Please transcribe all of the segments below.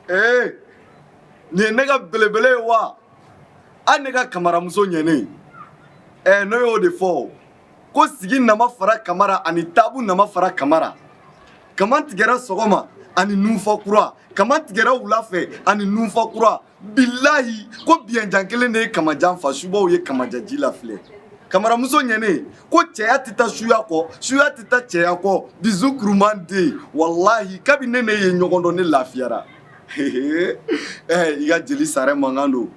Ee, nin ye ne ka belebele ye wa? Hali ne ka kamaramuso ɲɛnen. Ɛɛ, ne y'o de fɔ ko sigi nama fara kamara ani taabu nama fara kamara. Kaman tigɛra sɔgɔma ani nunfa kura, kaman tigɛra wula fɛ ani nunfa kura. Bilahi, ko biɲɛjan kelen de ye kamajan fa, subaw ye kamajan ji la filɛ. Kamaramuso ɲɛnen ko cɛya tɛ taa suya kɔ, suya tɛ taa cɛya kɔ. Bizu kuruman den, walahi, kabi ne ne ye ɲɔgɔn dɔn, ne lafiyara. Ɛɛ, i ka jeli sare mankan don.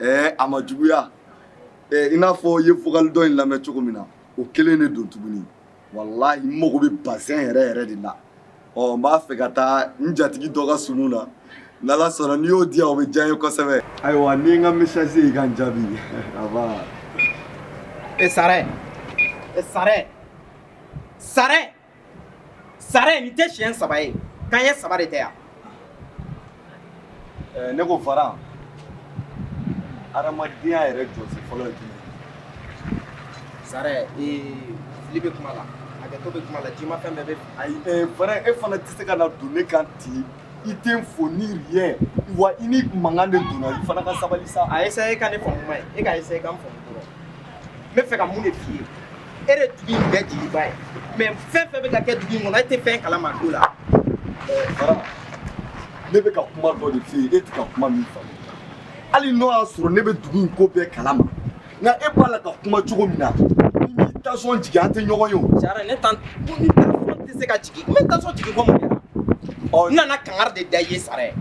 Ɛɛ, a ma juguya. Ɛɛ, i n'a fɔ i ye vocal dɔ in lamɛn cogo min na, o kelen de don tuguni. Walahi, n mago bɛ bazɛn yɛrɛ yɛrɛ de la. Ɔ, n b'a fɛ ka taa n jatigi dɔ ka sumu na. N'Ala sɔnna, n'i y'o di yan, o bɛ diya n ye kosɛbɛ. Ayiwa, n'i ye n ka message ye, i ka n jaabi aba. E Sarɛ, e Sarɛ, Sarɛ, Sarɛ, nin tɛ siɲɛ saba ye, k'an ye saba de tɛ yan. Ɛɛ, ne ko Varan, adamadenya yɛrɛ jɔsen fɔlɔ ye jumɛn ye? Sarɛ, ee, fili bɛ kuma la, hakɛto bɛ kuma la, jimafɛn bɛɛ bɛ. Ayi, ɛɛ, Varan, e fana tɛ se ka na don ne kan ten, i tɛ n fo ni rien wa, i ni mankan de donna. I fana ka sabali sa. A essayer ka ne faamu ma ye, e ka essayer ka n faamu dɔrɔn. N bɛ fɛ ka mun de f'i ye? E de dugu in bɛɛ jeliba ye, mais fɛn fɛn bɛ ka kɛ dugu in kɔnɔ, e tɛ fɛn kalama a ko la. Ɛɛ Varan, ne bɛ ka kuma dɔ de f'i ye, e tɛ ka kuma min faamu. Hali n'o y'a sɔrɔ ne bɛ dugu in ko bɛɛ kalama, nka e b'a la ka kuma cogo min na, ni m'i tension jigin, an tɛ ɲɔgɔn ye o. Sara, ne tan n tension tɛ se ka jigin. N bɛ tension jigin ko mun de la? Ɔ. N nana kangari de da i ye, Sara.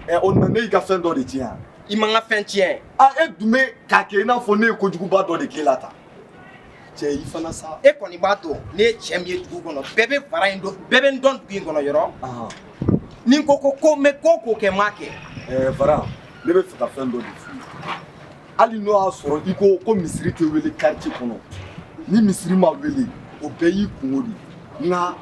Ɛ, o na ne y'i ka fɛn dɔ de tiɲɛ yan? I man ka fɛn tiɲɛ. A, e dun bɛ k'a kɛ i n'a fɔ ne ye kojuguba dɔ de k'e la tan. Cɛ, i fana sa. E kɔni b'a dɔn ne ye cɛ min ye dugu kɔnɔ, bɛɛ bɛ fara in dɔn, bɛɛ bɛ n dɔn dugu in kɔnɔ yɔrɔ. Ni n ko ko ko n bɛ ko o ko kɛ, n m'a kɛ. Ɛɛ Varan, ne bɛ fɛ ka fɛn dɔ de f'i ye. Hali n'o y'a sɔrɔ i ko ko misiri tɛ wele quartier kɔnɔ, ni misiri ma wele, o bɛɛ y'i kungo de ye. Nka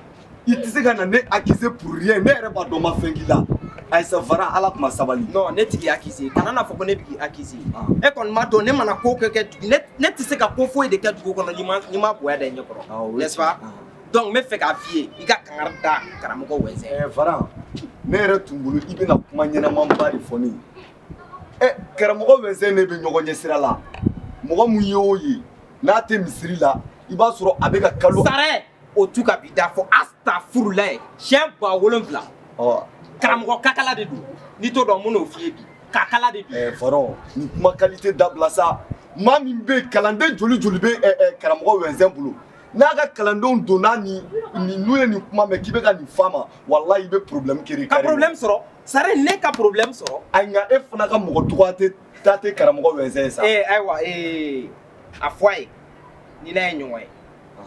i tɛ se ka na ne accuser pour rien. Ne yɛrɛ b'a dɔn n ma fɛn k'i la. Ayisa Varan, Ala kuma sabali. Non, ne t'i accuser. Kana n'a fɔ ko ne bɛ k'i accuser. E kɔni m'a dɔn ne mana ko kɛ kɛ dugu, ne tɛ se ka ko foyi de kɛ dugu kɔnɔ n'i ma bonya da i ɲɛ kɔrɔ, n'est-ce pas? Donc n bɛ fɛ k'a f'i ye, i ka kangari da karamɔgɔ Wɛzɛn. Ɛɛ Varan, ne yɛrɛ tun bolo i bɛna kuma ɲɛnamaba de fɔ ne ye. Ɛ, karamɔgɔ Wɛzɛn, ne bɛ ɲɔgɔn ɲɛ sira la. Mɔgɔ mun ye o ye n'a tɛ misiri la, i b'a sɔrɔ a bɛ ka kalo. Sarɛ, o tu ka bi da fɔ astafurulayi siɲɛ 7000. Ɔ. Karamɔgɔ kakala de don, n'i t'o dɔn, mun n'o f'i ye bi, kakala de don. Ɛɛ Varan, nin kuma qualité dabila sa. Maa min bɛ yen, kalanden joli joli bɛ ɛ ɛ karamɔgɔ Wɛzɛn bolo, n'a ka kalandenw donna nin nin, n'u ye nin kuma mɛn k'i bɛ ka nin f'a ma, walahi, i bɛ problème créer. Ka problème sɔrɔ, Sarɛ, ne ka problème sɔrɔ. Ayi, nka e fana ka mɔgɔ dɔgɔya tɛ taa tɛ karamɔgɔ Wɛzɛn ye sa. Ee, ayiwa, ee, a fɔ a ye, ni n'a ye ɲɔgɔn ye,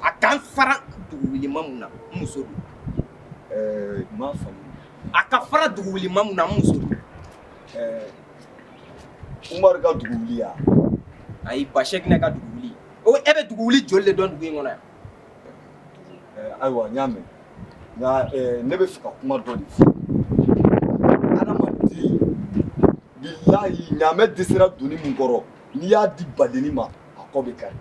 a k'an fara duguwulima mun na, n muso don. Ɛɛ, n m'a faamu. A ka fara duguwulima mun na, n muso don. Ɛɛ, Umaru ka duguwuli ya? Ayi, Basɛkinɛ ka duguwuli. O, e bɛ duguwuli joli de dɔn dugu in kɔnɔ yan? Ɛɛ, ayiwa, n y'a mɛn, nka ɛɛ, ne bɛ fɛ ka kuma dɔ de fɔ. Adamaden, bilahi, ɲaamɛ dɛsɛra doni min kɔrɔ, n'i y'a di badenni ma, a kɔ bɛ kari.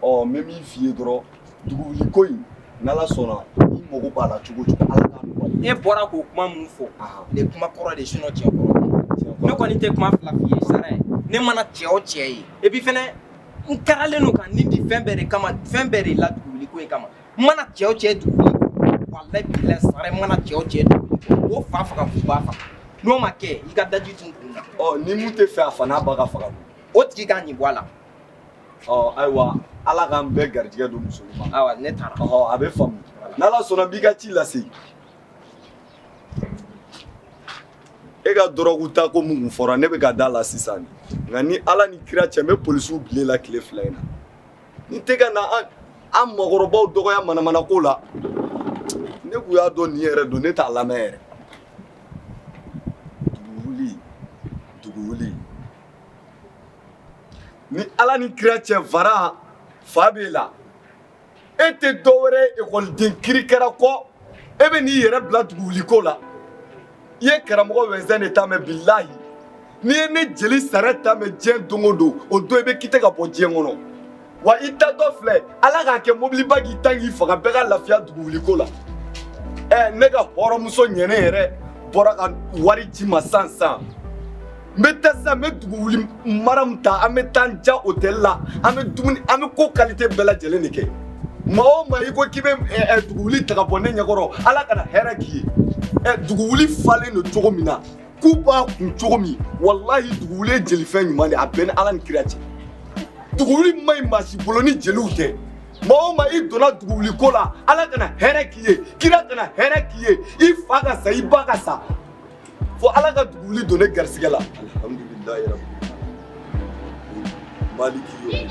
Ɔ, n bɛ min f'i ye dɔrɔn, duguwuli ko in, n'Ala sɔnna, n'i mago b'a la cogo o cogo, Ala k'a nɔgɔya. E bɔra k'o kuma mun fɔ nin ye, kuma kɔrɔ de, sinon tiɲɛ kɔrɔ tɛ. Ne kɔni tɛ kuma fila f'i ye, Sara. Ne mana cɛ o cɛ ye, et puis fɛnɛ, n karalen don ka nin di fɛn bɛɛ de kama, fɛn bɛɛ de la, duguwuli ko in kama. N mana cɛ o cɛ duguwuli ko, walayi bilayi, Sara, n mana cɛ o cɛ duguwuli ko, o fa faga k'u ba faga. N'o ma kɛ, i ka daji tun kun na. Ɔ, ni mun tɛ fɛ a fa n'a ba ka faga? O tigi k'a ɲi bɔ a la. Ɔ, ayiwa, Ala k'an bɛɛ garijɛgɛ don muso ɲuman. Ayiwa, ne taara. Ɔhɔ, a bɛ faamu. N'Ala sɔnna, n b'i ka ci lase. E ka dɔrɔgu ta ko mun kun fɔra, ne bɛ ka da la sisan. Nka ni Ala ni kira cɛ, n bɛ polisiw bila e la tile 2 in na. Ni tɛ ka na an makɔrɔbaw dɔgɔya manamana ko la. Ne kun y'a dɔn nin yɛrɛ don, ne t'a lamɛn yɛrɛ. Dugu wuli, dugu wuli. Ni Ala ni kira cɛ, Varan, fa b'e la. E tɛ dɔwɛrɛ ye ekɔliden kirikara kɔ, e bɛ n'i yɛrɛ bila duguwuliko la. I ye karamɔgɔ Wɛzɛn de ta mɛn. Bilahi, n'i ye ne jeli Sarɛ ta mɛn diɲɛ don o don, o don i bɛ kite ka bɔ diɲɛ kɔnɔ. Wa i tatɔ filɛ, Ala k'a kɛ mobiliba k'i tan k'i faga, bɛɛ ka lafiya duguwuliko la. Ɛ, ne ka hɔrɔnmuso ɲɛnɛ yɛrɛ. Bɔra ka wari ci n ma sisan sisan. N bɛ taa sisan, n bɛ duguwuli maramu ta, an bɛ taa an ja hôtel la, an bɛ dumuni, an bɛ ko qualité bɛɛ lajɛlen de kɛ. Maa o maa i ko k'i bɛ duguwuli ta ka bɔ ne ɲɛkɔrɔ, Ala kana hɛrɛ k'i ye. Duguwuli falen don cogo min na, k'u b'a kun cogo min, walahi duguwuli ye jelifɛn ɲuman de ye, a bɛɛ ni Ala ni kira cɛ. Duguwuli man ɲi maa si bolo ni jeliw tɛ. Maa o maa i donna duguwuli ko la, Ala kana hɛrɛ k'i ye, kira kana hɛrɛ k'i ye, i fa ka sa, i ba ka sa, fo Ala ka duguwuli don ne garisigɛ la. Alhamdulilayi rabbi maliki yawmi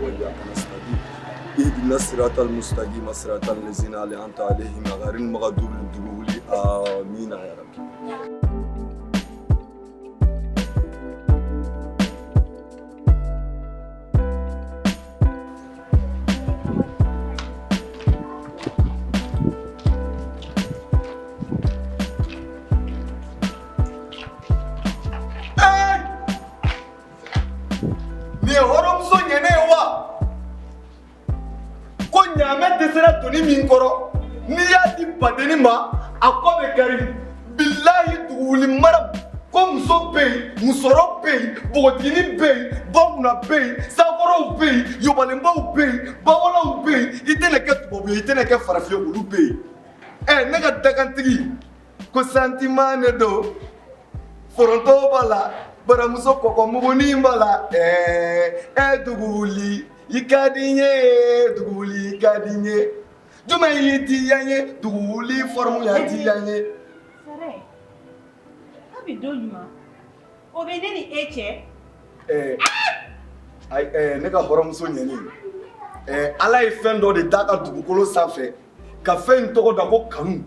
wa iyyaka nasta'in ihdina siratal mustaqima siratal ladzina an'amta alaihim ghayril maghdubi duguwuli amina ya rabbi. Nin ye hɔrɔnmuso ɲɛnen ye wa? Ko ɲaamɛ dɛsɛra doni min kɔrɔ, n'i y'a di badenni ma, a kɔ bɛ kari. Bilahi duguwuli mara ko muso bɛ yen, musɔrɔ bɛ yen, npogotiginin bɛ yen, bakunna bɛ yen, sankɔrɔw bɛ yen, yobalenbaw bɛ yen, bawalaw bɛ yen, i tɛna kɛ tubabu ye, i tɛna kɛ farafin ye, olu bɛ yen. Ɛ ne ka dakantigi ko sentiment de don, foronto b'a la, baramuso kɔkɔmugunin b'a la. Ɛɛ ɛ duguwuli i ka di n ye, duguwuli i ka di n ye, jumɛn y'i diya n ye, duguwuli forme y'a diya n ye. Sare, kabi don jumɛn o bɛ ne ni e cɛ? Ɛɛ ayi, ɛɛ ne ka hɔrɔnmuso ɲɛni, ɛɛ Ala ye fɛn dɔ de d'a ka dugukolo sanfɛ ka fɛn in tɔgɔ da ko kanu.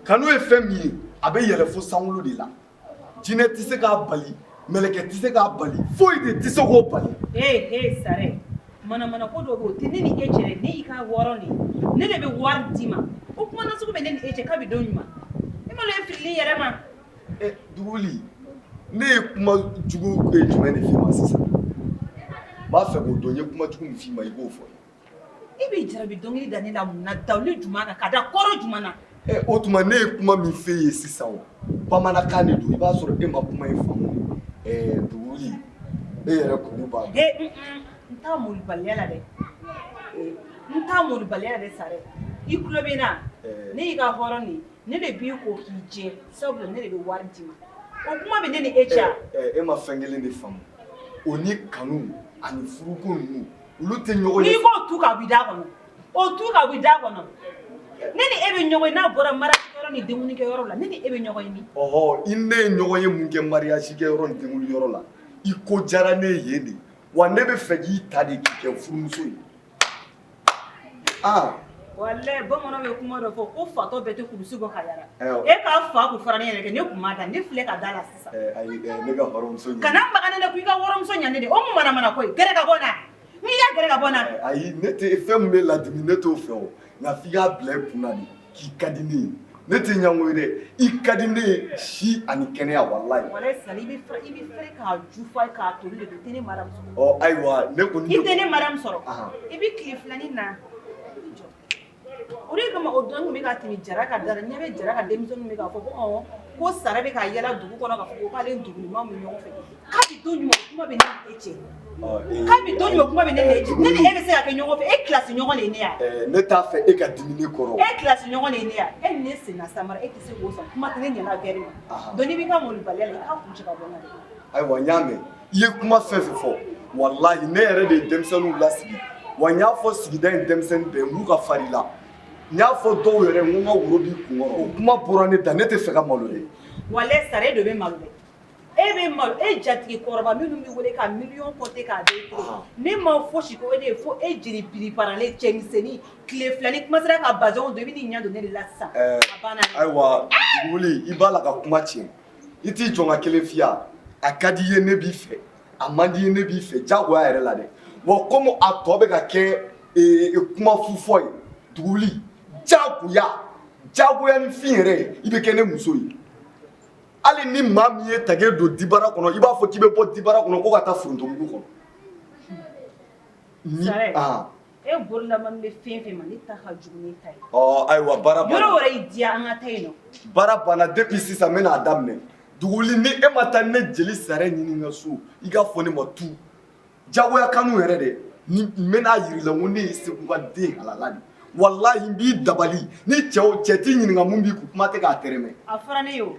Kanu ye fɛn min ye, a bɛ yɛlɛ fo sankolo de la. Jinɛ tɛ se k'a bali, mɛlɛkɛ tɛ se k'a bali, foyi de tɛ se k'o bali. Ee ee Sare, manamana ko dɔ bɛ yen, o tɛ ne ni e cɛ dɛ. Ne y'i ka hɔrɔn de ye, ne de bɛ wari d'i ma. O kuma nasugu bɛ ne ni e cɛ kabi don jumɛn? E ma e filili yɛrɛ ma. Ɛ Duguli, ne ye kuma jugu jumɛn de f'i ma sisan? N b'a fɛ k'o dɔn, n ye kuma jugu min f'i ma, i b'o fɔ. E bɛ jarabi dɔnkili da ne la mun na, dawuli jumɛn kan, ka da kɔrɔ jumɛn na? Ɛ o tuma ne ye kuma min f'e ye sisan, o bamanankan de don, i b'a sɔrɔ e ma kuma in faamu. Ɛɛ Duguli, e yɛrɛ kɔni b'a dɔn. Ee n t'a molibaliya la dɛ, n t'a molibaliya la dɛ Sare. I tulo bɛ n na, ne y'i ka hɔrɔn de ye, ne de b'i ko k'i jɛ, sabula ne de bɛ wari d'i ma. O kuma bɛ ne ni e cɛ wa? E ma fɛn kelen de faamu, o ni kanu ani furuko ninnu, olu tɛ ɲɔgɔn ye. N'i k'o tu ka bɔ i da kɔnɔ, o tu ka bɔ i da kɔnɔ. Ne ni e bɛ ɲɔgɔn ye n'a bɔra mariage kɛyɔrɔ ni denkundi kɛyɔrɔ la, ne ni e bɛ ɲɔgɔn ye min? Ɔhɔ, i ni ne ye ɲɔgɔn ye mun kɛ mariage kɛyɔrɔ ni denkundi yɔrɔ la? I ko diyara ne ye yen de, wa ne bɛ fɛ k'i ta de k'i kɛ furumuso ye. Aa walayi, bamananw bɛ kuma dɔ fɔ ko fatɔ bɛɛ tɛ kulusi bɔ ka yala. E k'a fa k'u fara ne yɛrɛ kɛ, ne kun ma da, ne filɛ ka da la sisan. Ayi, ne ka hɔrɔnmuso ɲɛ. Kana maga ne la ko i ka hɔrɔnmuso ɲɛ ne de. O mun manamana ko ye? Gɛrɛ ka bɔ n na, n'i y'a gɛrɛ ka bɔ n na. Ayi, ne tɛ fɛn min bɛ ladimi, ne t'o fɛ o, nka f'i k'a bila i kun na de k'i ka di ne ye. Ne tɛ ɲango ye dɛ, i ka di ne ye si ani kɛnɛya, walayi. Walayi Sali, i bɛ fɛrɛ k'a ju f'a ye k'a toli de don, i tɛ ne maramu sɔrɔ. Ɔ ayiwa, ne kɔni. I tɛ ne maramu sɔrɔ. I bɛ tile filanin na. O de kama o dɔnni bɛ ka tɛmɛ Jara ka da la, ɲɛ bɛ Jara ka denmisɛnninw bɛ k'a fɔ ko ɔn ko Sara bɛ ka yala dugu kɔnɔ k'a fɔ ko k'ale dugumaw bɛ ɲɔgɔn fɛ. Kabi don jumɛn o kuma bɛ ne ni e cɛ? Kabi don jumɛn o kuma bɛ ne ni e cɛ? Ne ni e bɛ se ka kɛ ɲɔgɔn fɛ, e kilasi ɲɔgɔn de ye ne ye. Ne t'a fɛ e ka dimi ne kɔrɔ. E kilasi ɲɔgɔn de ye ne ye. E ni ne senna samara, e tɛ se k'o san, kuma tɛ ne ɲɛna gɛrɛ ma. Donc n'i b'i ka molibaliya la, i k'a kuncɛ ka bɔ n na dɛ. Ayiwa, n y'a mɛn, i ye kuma fɛn fɛn fɔ, walahi ne yɛrɛ de ye denmisɛnninw lasigi, wa n y'a fɔ sigida in denmisɛnnin bɛɛ n k'u ka fari la. N y'a fɔ dɔw yɛrɛ n ko n ka woro b'i kun kɔrɔ, o kuma bɔra ne da, ne tɛ fɛ ka malo dɛ. Walayi Sara, e de bɛ malo dɛ. E bɛ malo, e jatigi kɔrɔba minnu bɛ wele ka miliyɔn kɔte k'a den to. Ne ma fosi k'o de ye fo e jeli biriparalen cɛmisɛnnin tile fila ni kuma sera ka bazɛnw don, i bɛ n'i ɲɛ don ne de la sisan. A banna. Ayiwa Duguli, i b'a la ka kuma tiɲɛ. I t'i jɔ n ka kelen f'i ye, a ka di i ye ne b'i fɛ, a man di i ye ne b'i fɛ, jagoya yɛrɛ la dɛ. Wa komi a tɔ bɛ ka kɛ kuma fu fɔ ye, Duguli, jagoya jagoya ni fin yɛrɛ, i bɛ kɛ ne muso ye. Hali ni maa min ye tage don dibara kɔnɔ, i b'a fɔ k'i bɛ bɔ dibara kɔnɔ ko ka taa forontomugu kɔnɔ. Sare, E bololama bɛ fɛn fɛn ma, ne ta ka jugu ne ta ye. Ɔ ayiwa, baara Yɔrɔ banna. wɛrɛ y'i diya, an ka taa yen nɔ. Baara banna. Depuis sisan, n bɛna a daminɛ. Duguli, ni e ma taa ne jeli sara ɲini n ka so, i ka fɔ ne ma tu jagoya kanu yɛrɛ dɛ. Ni n bɛna yir'i la ko ne ye Segu ka den halala de, walahi n b'i dabali. Ni cɛ o cɛ t'i ɲininka mun b'i kun, kuma tɛ k'a tɛrɛmɛ. A fɔra ne ye o,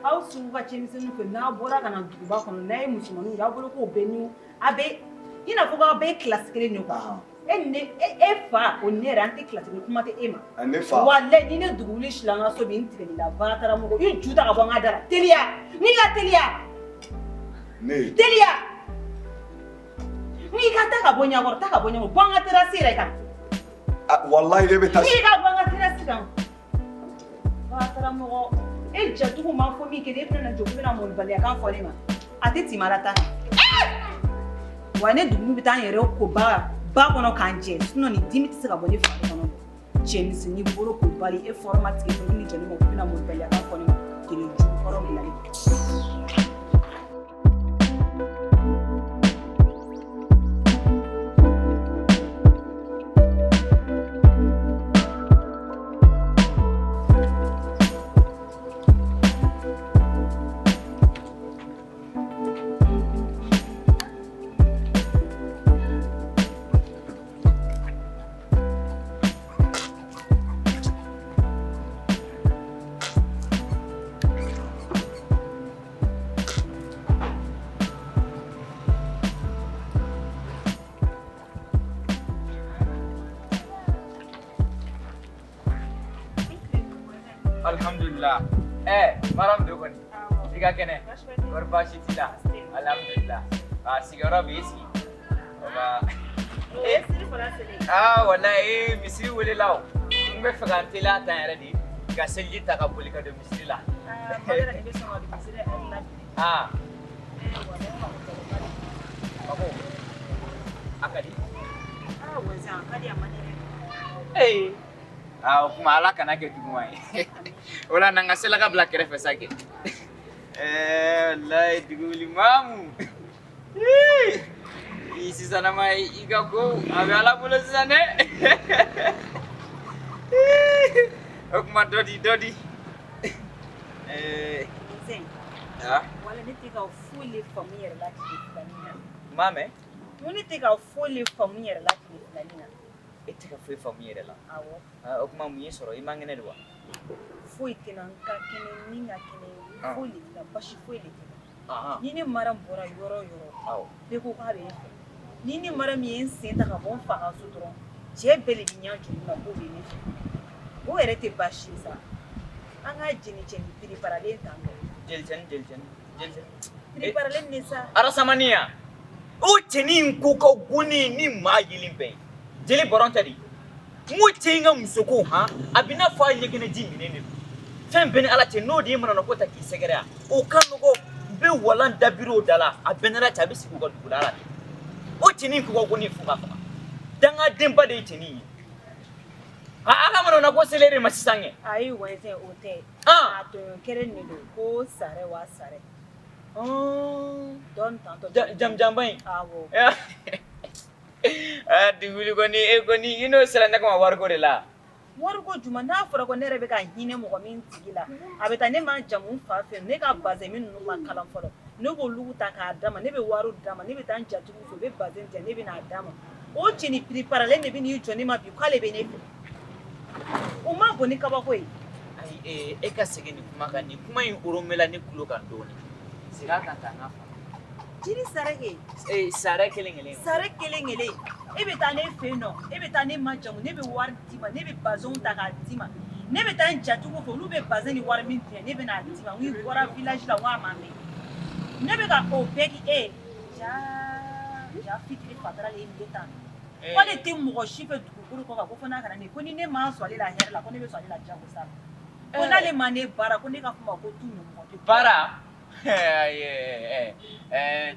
aw sugu ka cɛmisɛnninw fɛ, n'a bɔra ka na duguba kɔnɔ, n'a ye musomaninw ye, aw bolo k'o bɛɛ ni a bɛ i n'a fɔ k'aw bɛɛ ye kilasi kelen de quoi. E ni ne e fa o ni ne yɛrɛ, an tɛ kilasi kelen, kuma tɛ e ma. A ne fa. Walayi, ni ne dugu wuli sila an ka so bi, n tigɛ la baara mɔgɔ i ju ta ka bɔ n ka da la. Teliya, n'i ka teliya. Ne. Teliya, n'i ka taa ka bɔ ɲɛkɔrɔ, taa ka bɔ ɲɛkɔrɔ, bɔ an ka terrasse yɛrɛ kan. Walahi e bɛ taa. N'i ka bɔ an ka terrasse kan, baara mɔgɔ, e jatigiw ma fɔ min kɛ, e bɛna jɔ k'i bɛna malobaliya kan fɔ ne ma, a tɛ tɛmɛ ala ta kan. Wa ne dugu bɛ taa n yɛrɛ ko ba ba kɔnɔ k'an jɛ, sinon nin dimi tɛ se ka bɔ ne fari kɔnɔ. Cɛmisɛnnin bolo ko bali, e fɔrɔma tigɛ fɛ ni jɔ ne ma k'i bɛna malobaliya kan fɔ ne ma, kelen ju kɔrɔ bilalen. Alhamdulillah. Maram do kɔni. I ka kɛnɛ? Kɔri baasi t'i la? Alhamdulillah. A sigiyɔrɔ b'i sigi. Ɔba. Ah wallahi, misiri welela o. N bɛ fɛ ka n teliya tan yɛrɛ de ka seliji ta ka boli ka don misiri la. Ah. Mako. A ka di. Ee. Ah, o kuma Ala kana kɛ juguman ye. O la na n ka selaka bila kɛrɛfɛ sa kɛ. Wallahi dugu wuli maamu. I sisanama i ka ko a bɛ Ala bolo sisan dɛ. O kuma dɔ di dɔ di. Ah. Wala ne tɛ ka foyi le faamu n yɛrɛ la tile filanin na. N m'a mɛn. N ko ne tɛ ka foyi le faamu n yɛrɛ la tile filanin na. E tɛ ka foyi faamu i yɛrɛ la? Awɔ. O kuma mun y'i sɔrɔ, i man kɛnɛ de wa? Foyi tɛ n na, n ka kɛnɛ ni n ka kɛnɛ, foyi le tɛ n na, basi foyi le tɛ n na. Ni ne mara bɔra yɔrɔ o yɔrɔ, bɛɛ ko k'a bɛ n fɛ. Ni ne mara min ye n sen ta ka bɔ n fa ka so dɔrɔn, cɛ bɛɛ de bɛ ɲɛ jɔ ne ma k'o bɛ ne fɛ. O yɛrɛ tɛ baasi ye sa. An ka jelicɛnin piriparalen tan tɔ. Jelicɛnin, jelicɛnin, jelicɛnin. Piriparalen de sa. Arasamani ya. O cɛnin in ko ka go ne ni maa yelen bɛɛ ye. Jeli baron tɛ de. N ko cɛ in ka musoko han, a bɛ n'a fɔ a ɲɛgɛnɛji minen de don. Fɛn bɛɛ ni Ala cɛ, n'o de ye manamana ko ta k'i sɛgɛrɛ yan, o ka nɔgɔ, n bɛ walan dabiri o da la, a bɛɛ n'Ala cɛ, a bɛ sigi u ka dugu la de. O cɛnin ko ka go ne ye fo k'a faga. Dangadenba de ye cɛnin ye. A ka manamana ko selen de ma sisan kɛ. Ayi wɛsɛn, o tɛ. A tɔɲɔ kɛlen de don ko sare wa sare. Dɔn tantɔ. Jamujanba in. Awɔ. Ah, duguli kɔni, e kɔni i n'o sera ne kama wariko de la. Wariko juma, n'a fɔra ko ne yɛrɛ bɛ ka hinɛ mɔgɔ min tigi la, a bɛ taa ne ma jamu fa fɛ, ne ka bazɛn min ninnu ma kalan fɔlɔ, ne b'olu ta k'a d'a ma, ne bɛ wariw d'a ma, ne bɛ taa n jatigiw fɛ, u bɛ bazɛn di yan, ne bɛ n'a d'a ma. O cɛnin piriparalen de bɛ n'i jɔ ne ma bi k'ale bɛ ne fɛ. O ma bon ni kabako ye. Ayi, e ka segin nin kuma kan, nin kuma in oromela ne tulo kan dɔɔnin. Segin a kan k'an ka faamu. Jiri sare kɛ. Sare kelen kelen. Sare kelen kelen. E bɛ taa ne fɛ yen nɔ, e bɛ taa ne ma jamu, ne bɛ wari d'i ma, ne bɛ bazɛnw ta k'a d'i ma. Ne bɛ taa n jatigiw fɛ, olu bɛ bazɛn ni wari min di yan, ne bɛ n'a d'i ma. N k'i bɔra village la, n ko a ma mɛn. Ne bɛ ka o bɛɛ kɛ e ye. Ja, ja fitiri fatara de ye nin ye tan. K'ale tɛ mɔgɔ si fɛ dugukolo kɔ kan ko fo n'a kɛra ne ye. Ko ni ne ma sɔn ale la hɛrɛ la, ko ne bɛ sɔn ale la jagosa la. Ko n'ale ma ne baara, ko ne ka kuma ko tu ɲɔgɔn tɛ. Baara?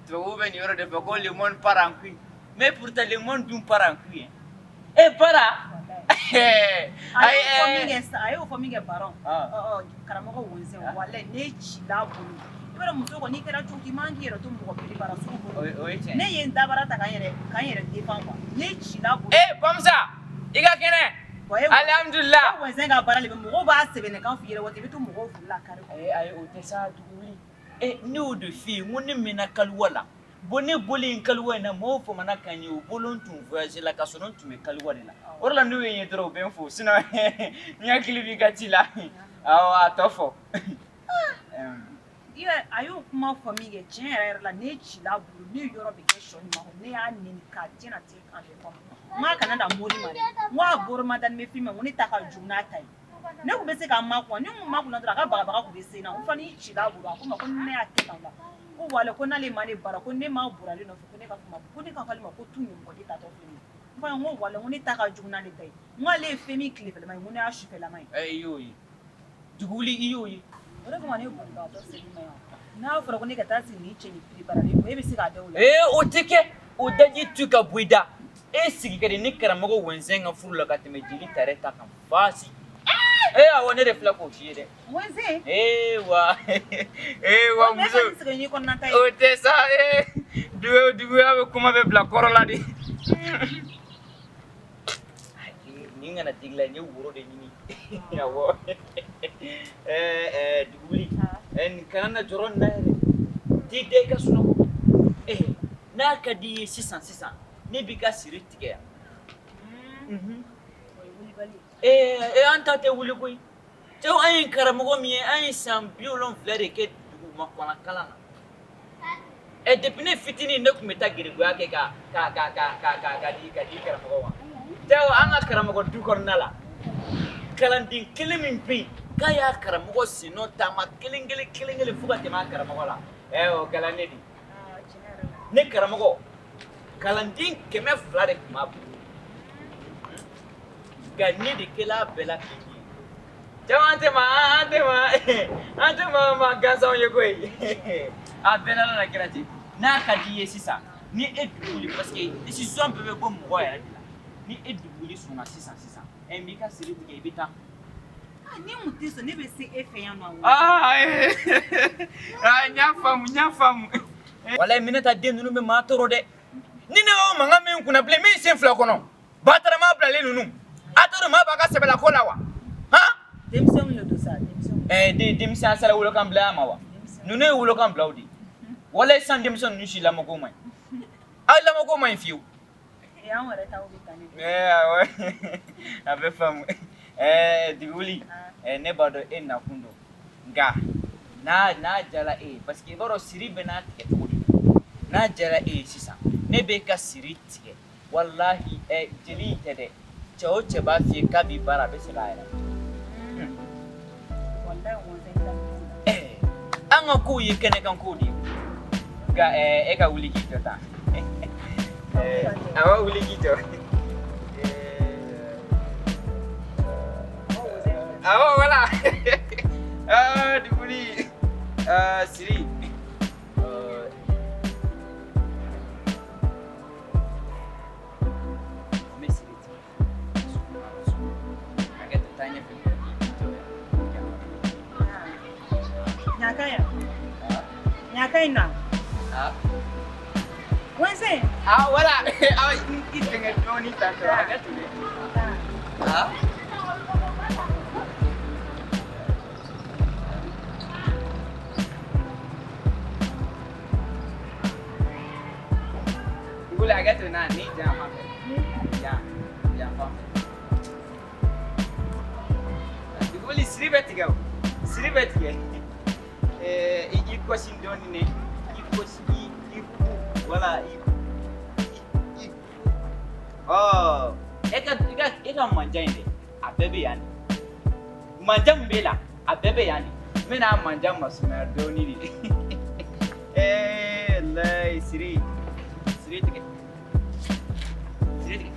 Tubabuw bɛ nin yɔrɔ de fɔ ko le monde part en couille. Mais pourtant le monde dun part en couille. Eh baara? A y'o fɔ min kɛ sa, a y'o fɔ min kɛ baron, karamɔgɔ Wɛnzɛn, walayi ne cila bolo. I b'a dɔn, muso kɔni, n'i kɛra cogo i man k'i yɛrɛ to mɔgɔ biribara sugu bolo. O ye tiɲɛ. Ne ye n dabara ta ka n yɛrɛ défend quoi, ne cila bolo. Ee Bamusa, i ka kɛnɛ? Wa e Alihamudulila. E Wɛnzɛn ka baara le bɛ mɔgɔw b'a sɛbɛnne kan f'i yɛrɛ waati, i bɛ to mɔgɔw furu la kari kɔnɔ. Ayi ayi, o tɛ sa, dugu wuli. Ne y'o de f'i ye, n ko ne mɛnna kaliwa la. Bon, ne bɔlen kaliwa in na, mɔgɔw famana ka n ye, u bolo n tun voyage la, ka sɔrɔ n tun bɛ kaliwa de la. O de la n'u ye n ye dɔrɔn, u bɛ n fo, sinon n hakili b'i ka ci la. Awɔ, a tɔ fɔ. I y'a a y'o kuma fɔ min kɛ, tiɲɛ yɛrɛ yɛrɛ la, ne cila bolo, ne ye yɔrɔ bɛɛ kɛ sɔni ma kɔnɔ. Ne y'a nɛni k'a diɲɛnatigɛ kan bɛɛ fɔ n k'a kana dan mori ma dɛ, n ko a bɔrɔ ma da ni bɛ fɛn min, ko ne ta ka jugu n'a ta ye. Ne tun bɛ se k'a makun, ni n kun makunna dɔrɔn, a ka bagabaga tun bɛ se n na. N fana y'i cila bolo, a ko n ma ko ni ne y'a kɛ tan la, ko wale ko n'ale ma ne bara, ko ne ma bɔrɔ ale nɔfɛ, ko ne ka kuma, ko ne ka fɔ ale ma ko tu ɲɛmɔgɔ de tatɔ filɛ nin ye. N fana ko wale, n ko ne ta ka jugu n'ale ta ye, n ko ale ye fɛn min tilefɛlama ye, n ko ne y'a sufɛlama ye. I y'o ye, dugu wuli, i y'o ye. O de kama ne bolibagatɔ seli ma yan. N'a fɔra ko ne ka taa sigi ni cɛ ni piriparalen ko, e bɛ se k'a da o la? Ee, o tɛ kɛ, o daji tu ka bɔ i da. E sigi ka di ni karamɔgɔ Wɛnzɛn ka furu la ka tɛmɛ jeli tare ta kan baasi. Ee awɔ, ne de filɛ k'o f'i ye dɛ. Wɛnzɛn. Ee wa, ee wa, muso. O sigi n'i kɔnɔna ta ye. O tɛ sa. Ee, dugu duguya bɛ kuma bɛ bila kɔrɔ la de. Nin kana digi la, n ye woro de ɲini. Awɔ. Ɛɛ ɛɛ, dugu wuli. Nin kana na jɔrɔ nin na yɛrɛ. T'i da i ka sunɔgɔ. Ee, n'a ka di i ye sisan sisan, ne b'i ka siri tigɛ yan. O ye wulibali ye. Ee, an ta tɛ wuli koyi. Cɛw, an ye karamɔgɔ min ye, an ye san 70 de kɛ duguma kɔnɔ kalan na. Ɛ, depuis ne fitinin, ne tun bɛ taa geribuya kɛ ka di karamɔgɔ ma. Cɛw, an ka karamɔgɔ du kɔnɔna la, kalanden kelen min bɛ yen k'a y'a karamɔgɔ sennɔ taama kelen kelen kelen kelen fo ka tɛmɛ a karamɔgɔ la, ɛ, o kɛla ne de ye. Aa, tiɲɛ yɛrɛ la. Ne karamɔgɔ, kalanden 200 de tun b'a bolo, nka ne de kɛla a bɛɛ la kelen ye. Cɛw, an tɛ maa gansanw ye koyi. A bɛɛ n'Ala la kira cɛ. N'a ka di i ye sisan, ni e duguli, parce que décision bɛɛ bɛ bɔ mɔgɔ yɛrɛ de la, ni e duguli sɔnna sisan sisan, ɛ, n b'i ka siri tigɛ, i bɛ taa. Ah, ni mun tɛ sɔn, ne bɛ se e fɛ yan nɔ. Aa, aa, n y'a faamu, n y'a faamu. Walayi, Minɛta den ninnu bɛ maa tɔɔrɔ dɛ. Ni ne y'o mankan min kunna bilen, min sen fila kɔnɔ batarama bilalen ninnu, a t'a dɔn maa b'a ka sɛbɛlako la wa, han? Denmisɛnw de don sa, denmisɛnw. Ɛɛ, denmisɛnya sera wolokan bila ma wa? Ninnu ye wolokan bila o de ye. Walayi, sisan denmisɛn ninnu si lamɔko man ɲi, aw lamɔko man ɲi fiyewu. Ee, anw yɛrɛ taw bɛ tan ne. Ɛɛ awɔ, a bɛ faamu. Ɛɛ, Duguli, ɛɛ, ne b'a dɔn e nakun don, nka n'a diyara e ye, parce que i b'a dɔn siri bɛ n'a tigɛ cogo de don. N'a diyara e ye sisan, ne b'e ka siri tigɛ. Walahi, ɛ, jeli in tɛ dɛ. Cɛ o cɛ b'a f'i ye k'a b'i baara, a bɛ segin a yɛrɛ ma. Walayi, Wɛnzɛn ta. Ɛɛ, an ka kow ye kɛnɛkan kow de ye, nka ɛɛ, e ka wuli k'i jɔ tan. Ɛɛ awɔ, wuli k'i jɔ. Ɛɛ awɔ, wala. Aa, Duguli, aa, siri. Ɛɛ, n bɛ siri tigɛ. Hakɛ to, taa ɲɛfɛ, i jɔ yan. Ɲaka yan. Ɲaka in na. Ah. Wɛnzɛn. Ah, voilà. Ah, i fɛngɛ dɔɔnin tan tɔ, hakɛ to dɛ. Ah. Duguli, hakɛ to na ni jan fan fɛ. Yan, yan fan fɛ. Duguli, siri bɛ tigɛ o. Siri bɛ tigɛ. Ɛɛ, i kɔsi dɔɔnin dɛ. I kɔsi, i voilà, i ɔ, e ka manja in dɛ, a bɛɛ bɛ yan de. Manja min b'e la, a bɛɛ bɛ yan de. N bɛna manja masumaya dɔɔnin de. Ɛɛ layi, siri, siri tigɛ, siri tigɛ.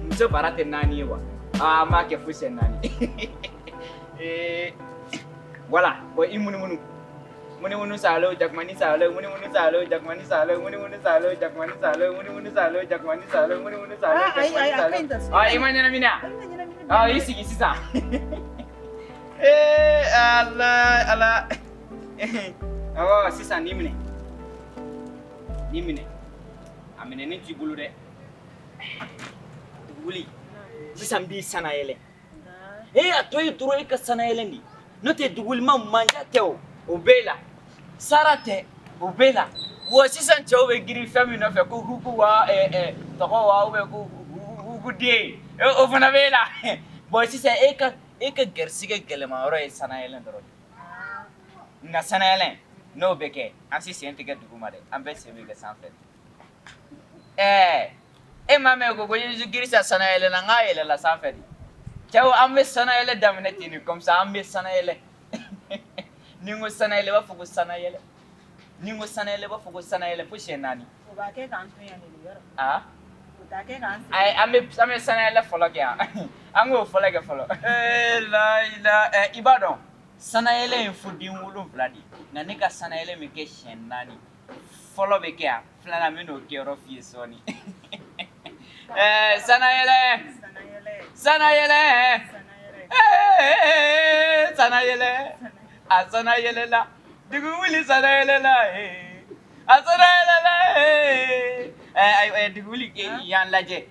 Muso bara tɛ naani ye wa? Aa, n b'a kɛ fo siɲɛ naani. Ee, voilà, bon, i munumunu. Munumunu saalo, jakumani saalo, munumunu saalo, jakumani saalo, munumunu saalo, jakumani saalo, munumunu saalo, jakumani saalo, munumunu saalo, Ah, ayi, jakumani ayi, a saalo. ka ɲi tan. Ah, i ma ɲɛnamini wa? Ne ma ɲɛnamini. Ah, i sigi sisan. Ee, Ala, Ala. Awɔ, sisan nin minɛ. Nin minɛ. A minɛnen t'i bolo dɛ. Dugukuli. Sisan n b'i sanayɛlɛ. E a to ye dɔrɔn e ka sanayɛlɛ de. N'o tɛ dugulima manja tɛ o. O b'e la. Sara tɛ, o b'e la. Wa sisan cɛw bɛ girin fɛn min nɔfɛ ko huku wa tɔgɔ wa ou bien ko huku den. O fana b'e la. Bon, sisan e ka gɛrisigɛ gɛlɛma yɔrɔ ye sanayɛlɛ dɔrɔn de. Nka sanayɛlɛ n'o bɛ kɛ, an si sen tɛ kɛ dugu ma dɛ, an bɛɛ sen bɛ kɛ sanfɛ de. Ɛɛ, e m'a mɛn ko Yesu Kirisa sanayɛlɛ na, n k'a yɛlɛla sanfɛ de. Cɛw, an bɛ sanayɛlɛ daminɛ ten de, comme ça an bɛ sanayɛlɛ. Ni n ko sanayɛlɛ, i b'a fɔ ko sanayɛlɛ. Ni n ko sanayɛlɛ, i b'a fɔ ko sanayɛlɛ fo siɲɛ 4. O b'a kɛ k'an to yan de yɔrɔ. Aa. O t'a kɛ k'an sigi. Ayi, an bɛ sanayɛlɛ fɔlɔ kɛ yan. An k'o fɔlɔ kɛ fɔlɔ. Ee, la ila, ɛ, i b'a dɔn sanayɛlɛ ye fo den 7 de ye, nka ne ka sanayɛlɛ bɛ kɛ siɲɛ 4. Fɔlɔ bɛ kɛ yan, filanan n bɛ n'o kɛyɔrɔ f'i ye sɔɔni. Ɛɛ, sanayɛlɛ. Sanayɛlɛ. Sanayɛlɛ. Sanayɛlɛ. Ee, sanayɛlɛ, a sanayɛlɛla, dugu wuli sanayɛlɛla, ee, a sanayɛlɛla, ee. Ɛ ɛ, dugu wuli, yan lajɛ.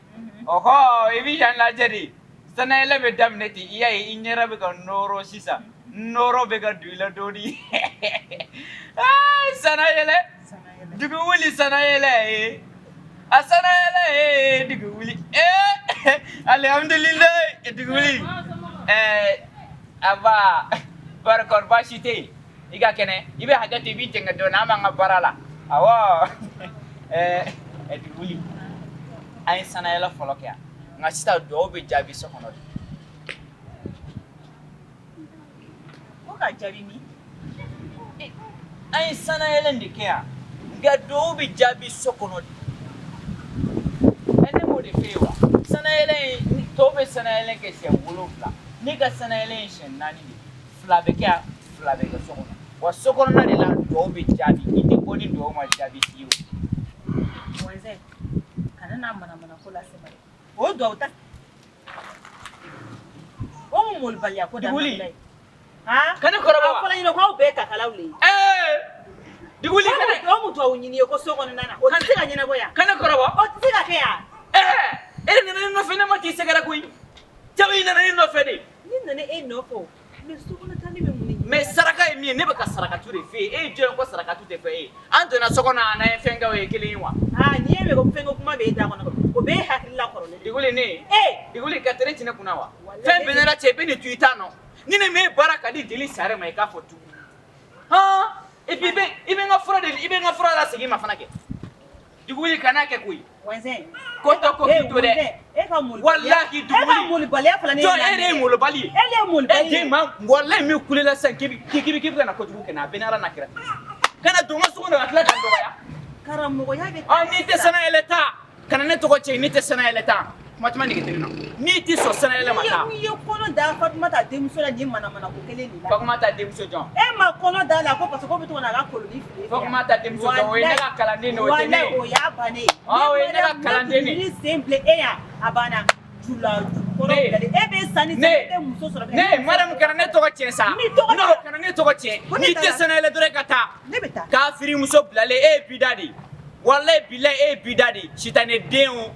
Ɔhɔ, i bɛ yan lajɛ de. Sanayɛlɛ bɛ daminɛ ten. I y'a ye, i ɲɛda bɛ ka nɔrɔ sisan, nɔrɔ bɛ ka don i la dɔɔni. Aa, sanayɛlɛ. Sanayɛlɛ. Dugu wuli sanayɛlɛ, ee, a sanayɛlɛ, ee, dugu wuli, ee, alihamudulilayi, dugu wuli. Ɛɛ, aba barikɔri, baasi tɛ yen, i ka kɛnɛ, i bɛ hakɛ to, i b'i jɛngɛ dɔɔnin, an b'an ka baara la. Awɔ, ɛɛ ɛ, dugu wuli, an ye sanayɛlɛ fɔlɔ kɛ yan, nka sisan duwawu bɛ jaabi so kɔnɔ de. Ko ka jaabi min? An ye sanayɛlɛ de kɛ yan, nka duwawu bɛ jaabi so kɔnɔ de. Ɛ, ne m'o de f'e ye wa? Sanayɛlɛ in, tɔw bɛ sanayɛlɛ kɛ siɲɛ 7, ne ka sanayɛlɛ ye siɲɛ 4 de. Fila bɛ kɛ yan, fila bɛ kɛ so kɔnɔ. Wa so kɔnɔna de la duwawu bɛ jaabi. I tɛ bɔ ni duwawu ma jaabi fiyewu. Wɛnzɛ, kana n'a manamana ko lase ma dɛ. O duwawu ta. O mun molibaliya ko Duguli. daminɛ ye. Han? Kana kɔrɔbɔ wa? A fɔla ɲɛna k'aw bɛɛ kakalaw le ye. Ɛɛ, duguli, kana O mun duwawu ɲini ye ko so kɔnɔna na. O tɛ se ka ɲɛnabɔ yan. Kana kɔrɔbɔ. O tɛ se ka kɛ yan. Ɛɛ, e de nana ne nɔfɛ, ne ma t'i sɛgɛrɛ koyi. Cɛw, i nana ne nɔfɛ de. Ne nana e nɔfɛ o. Mais so kɔnɔ taali bɛ mun de ɲɛ? Mais saraka ye min ye, ne bɛ ka sarakatu de f'e ye. E ye jɔn ye ko sarakatu tɛ fɔ e ye? An donna so kɔnɔ, a n'an ye fɛn kɛ, o ye kelen ye wa? Aa, n'i ye mɛn ko fɛn ko kuma bɛ e da kɔnɔ, o bɛɛ ye hakilila kɔrɔlen de ye. Duguli, ne Ee! Duguli, ka tere ti ne kunna wa? Walahi. Fɛn bɛɛ nana cɛ, i bɛ nin to i t'a nɔ ni ne m'e baara ka di jeli sare ma, i k'a fɔ tugun han. Et puis i bɛ n ka fura de, i bɛ n ka fura lasegin i ma fana kɛ. Duguli, kana kɛ koyi. Wɛnzɛ. Ko tɔ ko k'i to dɛ. Wɛnzɛ, e ka molibaliya. Walahi, E ka Duguli. molibaliya fana ne Jɔn, e de ye molobali ye. E de ye molibali E ye. den ma, walahi, min kulela sisan k'i bɛ ka na kojugu kɛ n na, a bɛ ni Ala n'a kira. Kana don n ka so kɔnɔ ka tila ka n dɔgɔya. Karamɔgɔya bɛ. Ah, n'i tɛ sanayɛlɛ ta, kana ne tɔgɔ tiɲɛ. N'i tɛ sanayɛlɛ ta, kuma caman nege tɛ ne na. N'i tɛ sɔn sanayɛlɛ ma, taa. N'i ye kɔnɔ da Fatumata denmuso la nin manamana ko kelen de la. Fatumata denmuso jɔn? E ma kɔnɔ da la ko parce que ko bɛ to ka na a ka koloni fili. Fatumata denmuso jɔn? O ye ne ka kalanden de ye, o tɛ ne Walahi, ye. o y'a bannen ye. Ah, o ye ne ka kalanden de ye. Ne sen bilen e yan, a banna. Jula jukɔrɔ Ne. bilalen. E bɛ sanni Ne. e bɛ muso sɔrɔ. Ne, madame, kana ne tɔgɔ tiɲɛ sa. N'i tɔgɔ Non, tiɲɛ. kana ne tɔgɔ tiɲɛ. Ko ne N'i tɛ taara. sanayɛlɛ dɔrɔn, e ka taa. Ne bɛ taa. Kafiri muso bilalen, e ye bida de ye. Walahi bilahi, e ye bida de ye. Sitanɛ den o.